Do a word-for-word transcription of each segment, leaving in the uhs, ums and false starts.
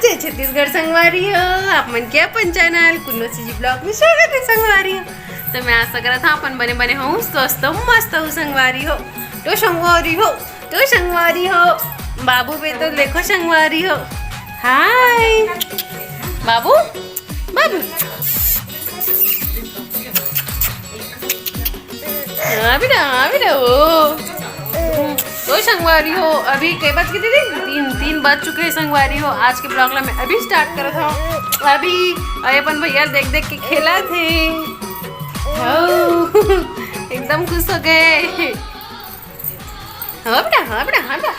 जय छत्तीसगढ़ संगवारी हो, आप मन के अपन चैनल कुन्नू सीजी ब्लॉग में स्वागत है संगवारी हो। तो मैं आशा करत हूँ अपन बने बने हूँ, स्वस्थ हूँ, मस्त हूँ संगवारी हो। तो संगवारी हो, तो संगवारी हो, बाबू पे तो देखो संगवारी हो। हाय बाबू, बाबू। हाँ बेटा, हाँ बेटा, ओ। तो संगवारी हो, अभी के बज गए दीदी? तीन, तीन बज चुके हैं संगवारी हो। आज के ब्लॉग ला मैं अभी स्टार्ट करत हूँ। अभी, अरे अपन भैया देख देख के खेलत हे। हाँ, एकदम खुश हो गए। हाँ बेटा, हाँ बेटा, हाँ बेटा।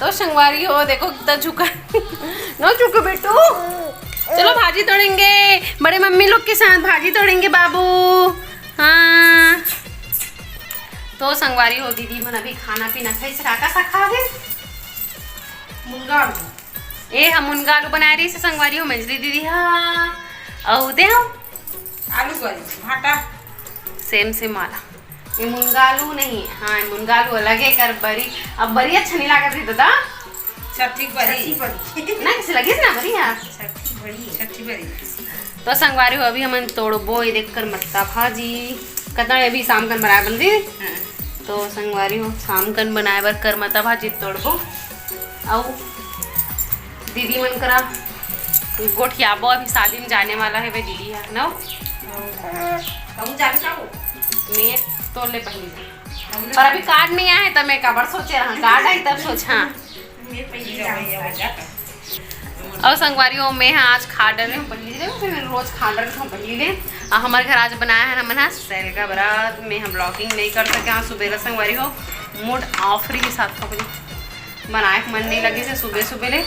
तो संगवारी हो, देखो कितना झुका। नो झुको बेटू। चलो भाजी तोड़ेंगे, बड़े मम्मी लोग के साथ भाजी तोड़ेंगे बाबू। हाँ। तो संगवारी हो, दीदी मन अभी खाना पीना खाइस, का का साग खाओगे? मुनगा आलू। ए, हम मुनगा आलू बनाए रही से संगवारी हो, मंजरी दीदी हा। अउ दे हम आलू बरी, भाटा। सेम सेम वाला। ये मुनगा आलू नहीं, हाँ, ये मुनगा आलू अलग है कर बरी। अब बरी अच्छा नहीं लागत रही दादा। छठी बरी। छठी बरी। ना, किसे लगे ना बरी यार। छठी बरी। छठी बरी। तो संगवारी हो, अभी हमन तोड़बो, ये देख करमत्ता भाजी। कतना अभी शाम कन बनाए बन दीदी। हाँ। तो संगवारी हो, शाम कन बनाए बर करमत्ता भाजी तोड़बो। अउ दीदी मन करा गोठियाबो, अभी शादी में जाने वाला है वे दीदी है ना। कहूँ जाने का हो? मैं तो ले पहले। पर अभी कार्ड नहीं आया है, तो मैं काबर सोचे रहा, कार्ड आई तब सोचा। मैं पहले जाऊँ। अउ संगवारी हो, मैं हा आज खा डरे हूँ पल्ली ले, फिर मैं रोज खा डरे हूँ पल्ली ले। अउ हमारे घर आज बनाया है ना, मन हा सेल का बरात। मैं हम ब्लॉगिंग नहीं कर सके हाँ सुबेला संगवारी हो, मूड ऑफ रही के साथ खा बनाए के मन नहीं लगे से सुबह सुबह ले,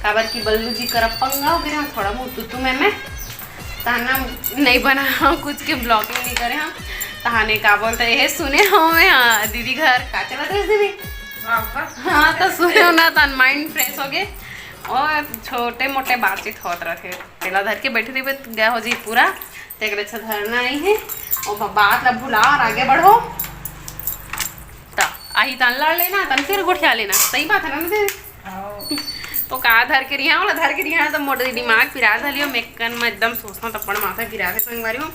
काबर कि बल्लू जी करा पंगा हो गया थोड़ा बहुत तू मैं मैं तहना नहीं बना हाँ, कुछ के ब्लॉगिंग नहीं करे हाँ। तहाने का बोलते ये सुने हो मैं हाँ, दीदी घर का चलत रहे दीदी। हाँ, तो सुने हो ना, तन माइंड फ्रेश हो गए। और छोटे मोटे बातचीत होत रहते, तेला धर के बैठे रहिबे त गया हो जी पूरा। तेकरे अच्छा धरना नहीं है। और ब-, बात ला भुला और आगे बढ़ो। त आही तन लड़ लेना, तन फिर गोठिया लेना, सही बात है ना दीदी? हाँ। तो का धर के रिहा, ओला धर के रिहा, तो मोर दिमाग पिरात हलियो, मेकन में एकदम सोचना तब पड़ माथा पिरात है संगवारी हो,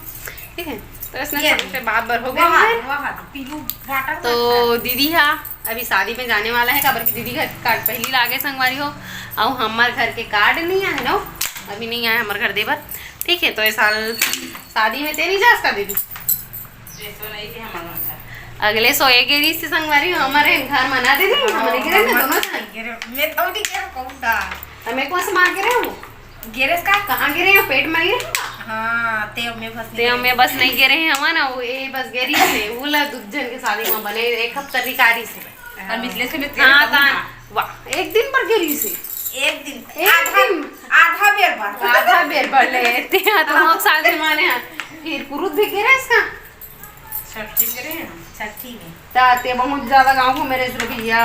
ठीक है? तो इसने ये छोटे से बात बर हो गया वाह, है। वाह, पीलू वाटर तो वाटर। दीदी हा अभी शादी में जाने वाला है, काबर की दीदी घर कार्ड पहली लागे संगवारी हो, और हमार घर के कार्ड नहीं आए ना, अभी नहीं आए हमारे घर देवर, ठीक है? तो इस साल शादी में तेरी जास का दीदी। अगले सोए गे रही से संगवारी हो, हमारे घर मना दे दी, हमारे घर में दोनों जन। मैं तो नहीं कह कहूँ था। हमें कौन से मार के रहे हो? गिरे का? कहाँ गिरे हो? पेट में गिरे हो? हाँ, ते में बस ते में बस नहीं गिरे हैं हमारा, वो ये बस गिरी से, वो ला दूध जन के शादी में बने एक हफ्ता निकारी से। हम इसलिए से मैं तेरे हाँ, कहूँ ता-, ना। वाह, एक दिन पर गिरी से। एक दिन, एक आधा, दिन। आधा बेर बार। आधा बेर बार ले, ते हाँ, तो हम शादी माने हैं। फिर कुरुद भी गिरे इसका। छठी में गिरे हैं हम। छठी में। ता ते बहुत ज्यादा गाँव को मेरे से भैया,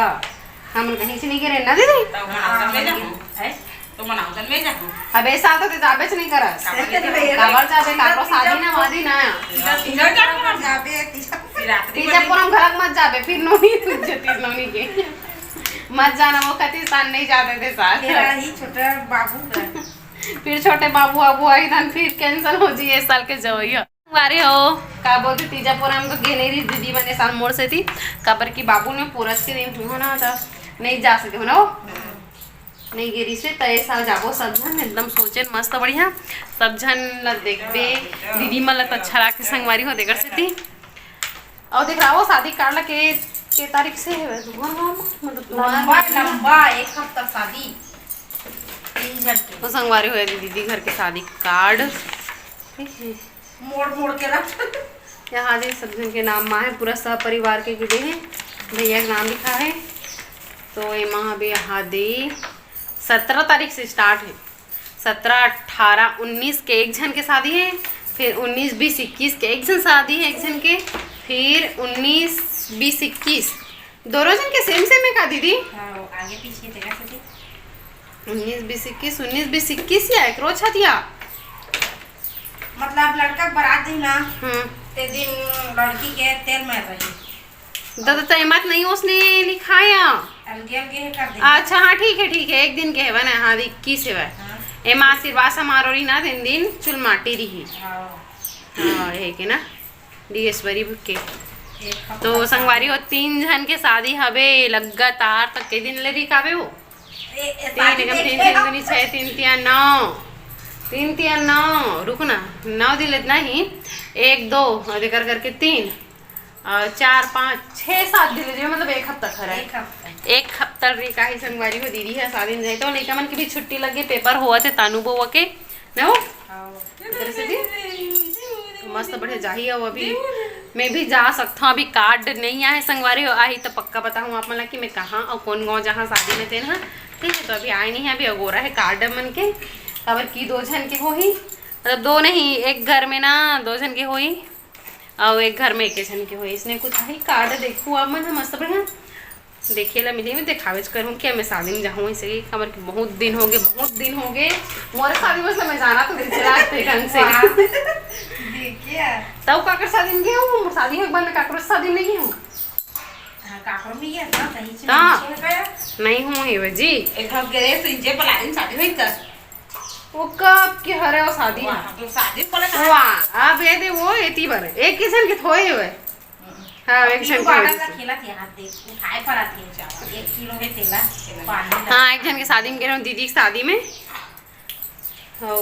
हम कहीं से नहीं गिरे ना दीदी। तो मनावतन में जाऊँ। हैं? तो मनावतन में जाऊँ। अब ऐसा तो ते जाबे से नहीं करस। काबर नहीं जाऊँ? काबर जाबे, काबर शादी ना वादी ना। तीजा, तीजा जाऊँ हम। जाबे, तीजा। फिर रात्रि तीजा में पूरम घर मत जाबे, फिर नोनी तुझे तीज नोनी के। मत जाना, वो कति साल नहीं जाते थे साथ। तेरा ही छोटा बाबू का। फिर छोटे बाबू आबू आई तन फिर कैंसिल हो जी ये साल के जवैया। संगवारी हो, का बोलते तीजा पूरा हम तो गे नहीं रही दीदी मने साल मोर से थी, काबर की बाबू ने पूरा के दिन हुआ ना था, नहीं जा सके हो ना वो। नहीं गे रही से, तय साल जाबो सब झन, एकदम सोचेन मस्त बढ़िया, सब झन ला देखबे, दीदी मन ला तो अच्छा लागते संगवारी हो देकर से थी। और देख रहा हो शादी कार्ड ला के, के तारीख से है, मतलब लंबा, लंबा, एक हफ्ता शादी, तीन झन के। तो संगवारी हो दीदी घर के शादी कार्ड, ठीक है। मोड़ मोड़ के रख। यहाँ दे सब झन के नाम मा है, पूरा सब परिवार के गिरे हैं, भैया के नाम लिखा है। तो एमा अभी यहाँ दे सत्रह तारीख से स्टार्ट है, सत्रह, अठारह, उन्नीस के एक झन के शादी है, फिर उन्नीस, बीस, इक्कीस के एक झन शादी है एक झन के, फिर उन्नीस, बीस, इक्कीस दोनों झन के सेम सेम है का दीदी? हाँ, आगे पीछे तेरा से उन्नीस, बीस, इक्कीस, उन्नीस, बीस, इक्कीस या एक रोज हतिया। मतलब लड़का के बारात दिन ना, हम्म। ते दिन लड़की के तेल में रही। दादा, तय मत नहीं उसने लिखाया। अलगे अलगे है कर दे। अच्छा, हाँ, ठीक है, ठीक है, एक दिन के है ना, हाँ, इक्कीस है। हाँ। एमा आशीर्वाद समारोह रही ना, तीन दिन चुलमाटी रही। हाँ। हाँ, हे के ना, डीएसवरी के। तो संगवारी हो, तीन झन के शादी हवे लगातार, तक के दिन ले रही काबे वो? तीन, एकदम तीन, तीन दूनी छः, तीन तिया नौ, तीन तिया नौ, रुक ना, नौ दिन ले नहीं, एक, दो, और एकर करके तीन, और चार, पाँच, छः, सात दिन ले, मतलब एक हफ्ता खरा है। एक हफ्ता। एक हफ्ता रही काहे संगवारी हो, दीदी है शादी में जाए, तो लइका मन के भी छुट्टी लगे, पेपर होवत हे तानू बउआ के, ना हो? हाँ। इधर से भी मस्त बढ़िया जाही। अउ अभी मैं भी जा सकता हूँ, अभी कार्ड नहीं आए संगवारी हो, आही तो पक्का बताहूँ आप मन ला कि मैं कहाँ और कौन गाँव जहाँ शादी में तेन हा, ठीक है। तो अभी आए नहीं है, अभी अगोरा है कार्ड मन के, काबर कि दो झन के होही, मतलब दो नहीं, एक घर में ना दो झन के होही, अउ एक घर में एक झन के होही, इसने कुछ आही कार्ड। देखू आप मन ह, मस्त बढ़िया देखे ला मिली, मैं देखावेच करूँ कि मैं शादी में जाहूँ ऐसे ही, काबर कि बहुत दिन हो गए, बहुत दिन हो गए। मोर शादी में से मैं जाना तो दिल चला आते ढंग से। वाह। देखिए। तब काकर शादी में गए हूँ, शादी होए के बाद मैं काकरो शादी में नहीं हूँ। हाँ, काकरो में ये ना, कहीं से हाँ। नहीं है क्या? नहीं हूँ ये जी। एक हम गए तो इंजे पलाइन शादी में कर। वो कब के हरे वो शादी? वाह, तो शादी बोले ना। वाह, अब ये दे वो एती बर, एक किसन के थोए हुए। हाँ, एक किलो झन के बाटा वजह का से। खेला थे, हाथ दे, उठाए पर आती है चावल, एक किलो में तेला, पानी डाल। हाँ, एक झन के शादी में गे रहूँ, दीदी के शादी में। हो,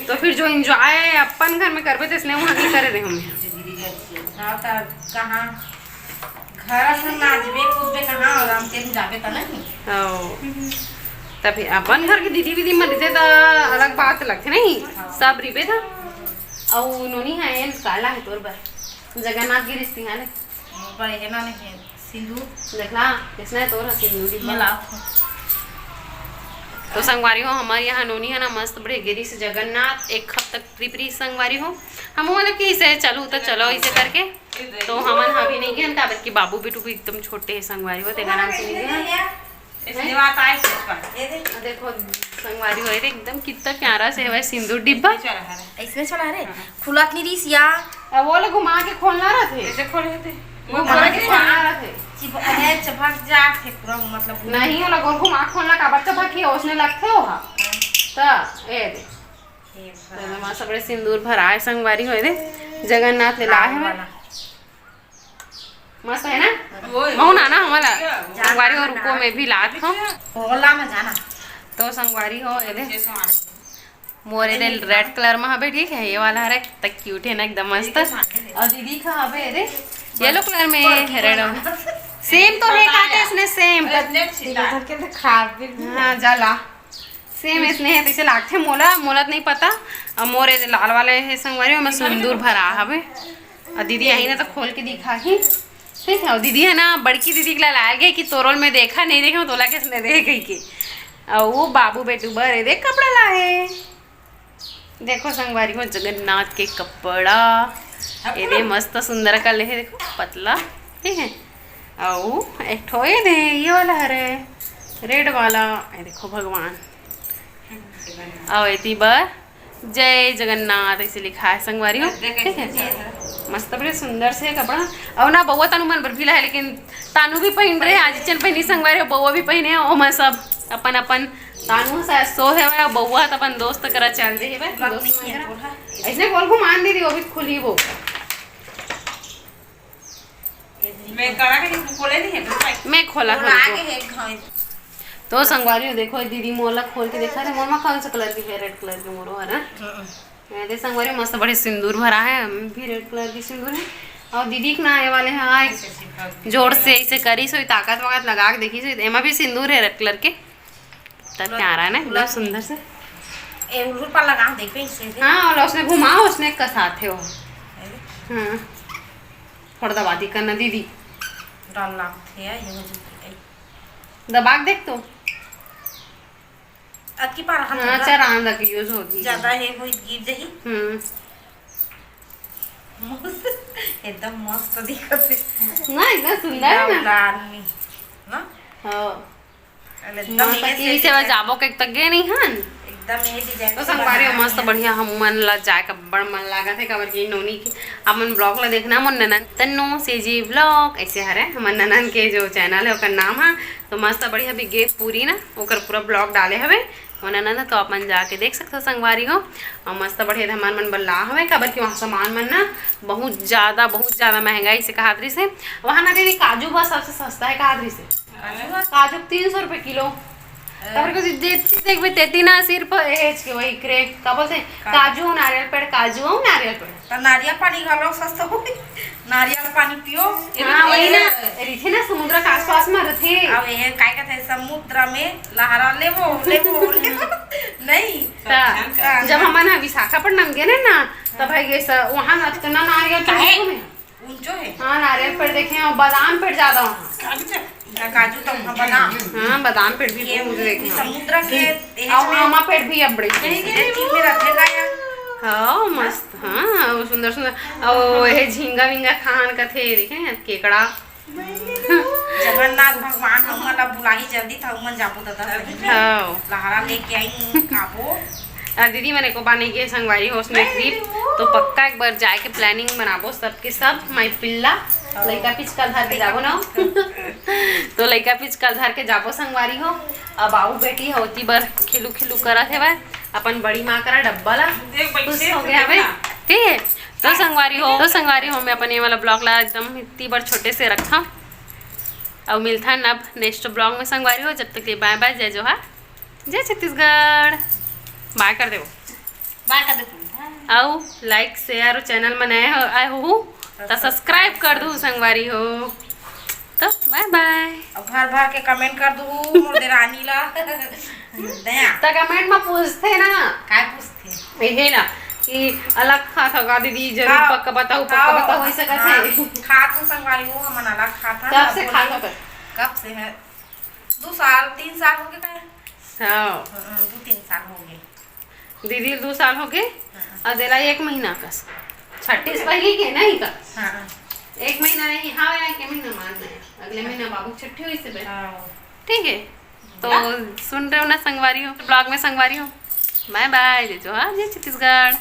तो फिर जो एंजॉय अपन घर में करबे, तो इसने वहाँ नहीं करे रहे हमें। हाँ, तो कहाँ? घर से नाचबे, कूदबे कहाँ? आराम से जाबे त नहीं। हो। तब फिर अपन घर के दीदी वीदी मन रहिथे, त अलग बात लगथे, नहीं? हाँ। सब रिबे था। अउ नोनी है, काला है तोर बर। जगन्नाथ गिरिस तिहाने। पर ये ना नहीं है, सिंदूर। देखला, इसने तोर सिंदूर ही मिला। तो संगवारी हो, हमारे यहाँ नोनी है ना, मस्त बड़े गिरी से जगन्नाथ, एक हफ्ता ट्रिप रही संगवारी हो। हम मतलब कि इसे चलू तो चलो, इसे करके। तो हमन हा भी नहीं गए, काबर कि बाबू बेटू भी एकदम छोटे है संगवारी हो, तेरा नाम से नहीं गए। इसने बात आए से पर। ये देख। देखो संगवारी हो, ये एकदम कितना प्यारा से है सिंदूर डिब्बा। इसमें चला है रे। हाँ। खुलत नहीं रही सिया। अब वो लोग घुमा के खोलना रहते। ऐसे खोले थे। वो घुमा के खोलना रहते। चिप-, अरे चपक जा थे पूरा, मतलब नहीं, वो लोग घुमा के खोलना, काबर चपक ही उसने लगते हो हा। तो ये दे। हे तो भगवान। मस्त बड़े सिंदूर भराए संगवारी हो रे, जगन्नाथ ले लाए हवे। वाला। मस्त है ना? वो महू ना ना हमारा। संगवारी हो, रुको, मैं भी लात हूँ। होला में जाना। तो संगवारी हो, ये दे। मोर ये दे रेड कलर में हवे, ठीक है, ये वाला हरे, तक क्यूट है ना, एकदम मस्त। और दीदी का हवे, ये दे, येलो कलर में है, रेड। सेम तो है, काटे इसने सेम। हाँ, जाला। सेम इसने है, तैसे लागथे मोला, मोला तो नहीं पता। अब मोर ये लाल वाले है संगवारी, ओमा सिंदूर भरा हवे। और दीदी आई ना तो खोल के दिखाही, ठीक है। और दीदी है ना, बड़की दीदी के ला लाए गए कि तोरोल में देखा नहीं, देखा तोला किसने दे गई के। और वो बाबू बेटू बर ये देख कपड़ा लाए। देखो संगवारी हो, जगन्नाथ के कपड़ा, ये दे मस्त सुंदर का ले है, देखो पतला, ठीक है। अउ एक ठो ये दे, ये वाला हरे, रेड वाला, ये देखो भगवान। अउ एती बर जय जगन्नाथ ऐसे लिखा है संगवारी हो, ठीक है। मस्त बड़े सुंदर से कपड़ा। अउ ना बउआ तानू मन बर भी ला है, लेकिन तानू भी पहन रहे, आज चन पहनी संगवारी हो, बउआ भी पहने, ओमा सब अपन अपन तानू सा सो है, बउआ त अपन दोस्त करा चल दे है, दोस्त करा। ऐसे गोल घुमान दे रही, वो भी खुली वो। मैं कड़ा के नहीं खोले नहीं है, तो भाई। मैं खोला खोला हूँ। आगे है घाई। तो संगवारी हो, देखो, दीदी मोला खोल के देखा थे, मोर मा कौन सा कलर की है, रेड कलर की मोरो है ना। हम्म। ये दे संगवारी, मस्त बड़े सिंदूर भरा है, हम भी रेड कलर की सिंदूर है। और दीदी के ना आए वाले हैं, हाँ, एक जोर से ऐसे करी सोई, ताकत वाकत लगा के देखी सोई, एमा भी सिंदूर है रेड कलर के। तब क्या आ रहा है ना, एकदम सुंदर से। ए, उल्लू पर लगा, देख पे इसे, इसे। हाँ, और उसने घुमाओ, उसने कसाथे हो। हाँ। थोड़ा दबा दी करना दीदी। डाल लागथे यार, ये हो जाती है। दबा के देख तो। अतकी पार हाथ हाँ, लगा। चल, आन लगी, use होगी। ज्यादा है, वो गिर जाही। हम्म। मस्त, एकदम मस्त दिखत है। ना, एकदम सुंदर है ना? आदमी, ना? हाँ। एकदम मस्त ये की से सेवा जाबो के तक गे नहीं हन। एकदम ये design तो से संगवारी हो, बनाया मस्त है। बढ़िया हम मन ला जाए का बड़ मन लागत है, काबर कि नोनी के अपन vlog ला देखना, मोर ननन तन्नू सीजी vlog ऐसे हरे, हमर ननन के जो channel है ओकर नाम है। तो मस्त बढ़िया भी गे पूरी ना, ओकर पूरा vlog डाले हवे। मन ना, तो आप मन जाके देख सकथो संगवारी हो। और मस्त बढ़िया धान मन बर ला हवे, काबर कि वहाँ सामान मन ना बहुत ज्यादा, बहुत ज्यादा महंगाई से कहात रहिस हे। वहाँ ना दीदी काजू बस सबसे सस्ता है कहात रहिस हे। काजू बस? काजू तीन सौ रुपये किलो। काबर कि जेती देखबे तेती ना सिर्फ एज के वही क्रे का बोलते हैं, का? काजू नारियल पेड़, काजू और नारियल पेड़। तो नारियल पानी घलो सस्ता होही। नारियल पानी पियो। हाँ, वही ना, रहिथे ना समुद्र के आसपास में रहिथे। अब ये काय कहते हैं, समुद्र में लहरा लेबो, लेबो, लेबो। नहीं। ता, ता। जब हमन ह विशाखापट्टनम गे ना, तब है ये स-, वहाँ ना इतना नारियल पेड़ काहे? ऊंचो में। ऊंचो है। हाँ, नारियल पेड़ देखे हैं, और बादाम पेड़ ज्यादा वहाँ। काजू तो वहाँ बादाम। हाँ, बादाम पेड़ भी ये बहुत देखे हैं। समुद्र के और आमा पेड़ भी अब बड़े। हाँ, मस्त। हाँ, वो सुंदर सुंदर। और ये झींगा वींगा खान कथे, देखे हैं, केकड़ा। जगन्नाथ भगवान हमन ला बुलाही जल्दी, त हमन जाबो दादा। हाँ। लहरा लेके आई, आबो। आ, दीदी मने को बाने के संगवारी हो उसने ट्रिप, तो पक्का एक बार जाए के प्लानिंग बनाबो सबके सब, माई पिल्ला, लइका पिचका धर के जाबो ना। तो लइका पिचका धर के जाबो संगवारी हो। अब आऊ बेटी होती बर खिलू खिलू करत हेवय, अपन बड़ी माँ करा डब्बा ला खुश हो गया हवे। ठीक है, तो संगवारी हो, तो संगवारी हो, मैं अपन ये वाला ब्लॉग ला एकदम इतनी बार छोटे से रखा। अब मिलता है अब नेक्स्ट ब्लॉग में संगवारी हो। जब तक के लिए बाय बाय, जय जोहार, जय छत्तीसगढ़। बाय कर देवो। बाय कर दे तू। अउ लाइक शेयर, चैनल में नए हो, आए हो तो सब्सक्राइब कर दू संगवारी हो। तो बाय बाय। अब भर भर के कमेंट कर दू मोर देरानी ला। दया। त कमेंट में पूछथे ना। काय पूछथे? यही ना कि अलग खात हो का दीदी, जरूर हाँ। पक्का बताओ, पक्का हाँ। बताओ, ऐसा कैसे? हाँ, खात हो संगवारी हो, हमन अलग खात हन, कब से बोले। खात हो? कब से है? दो साल, तीन साल हो गए। हाँ। हाँ, दो तीन साल हो गए। दीदी दो साल हो गए। हाँ। और देला एक महीना कस। छट्ठी से पहले के नहीं का? हाँ। एक महीना नहीं, हाँ, यार, के महीना मान है। अगले महीना बाबू छट्ठी हुई से बे। हाँ। ठीक है। तो सुन रहे हो ना संगवारी हो, ब्लॉग में संगवारी हो। बाय बाय, जय जोहार, जय छत्तीसगढ़।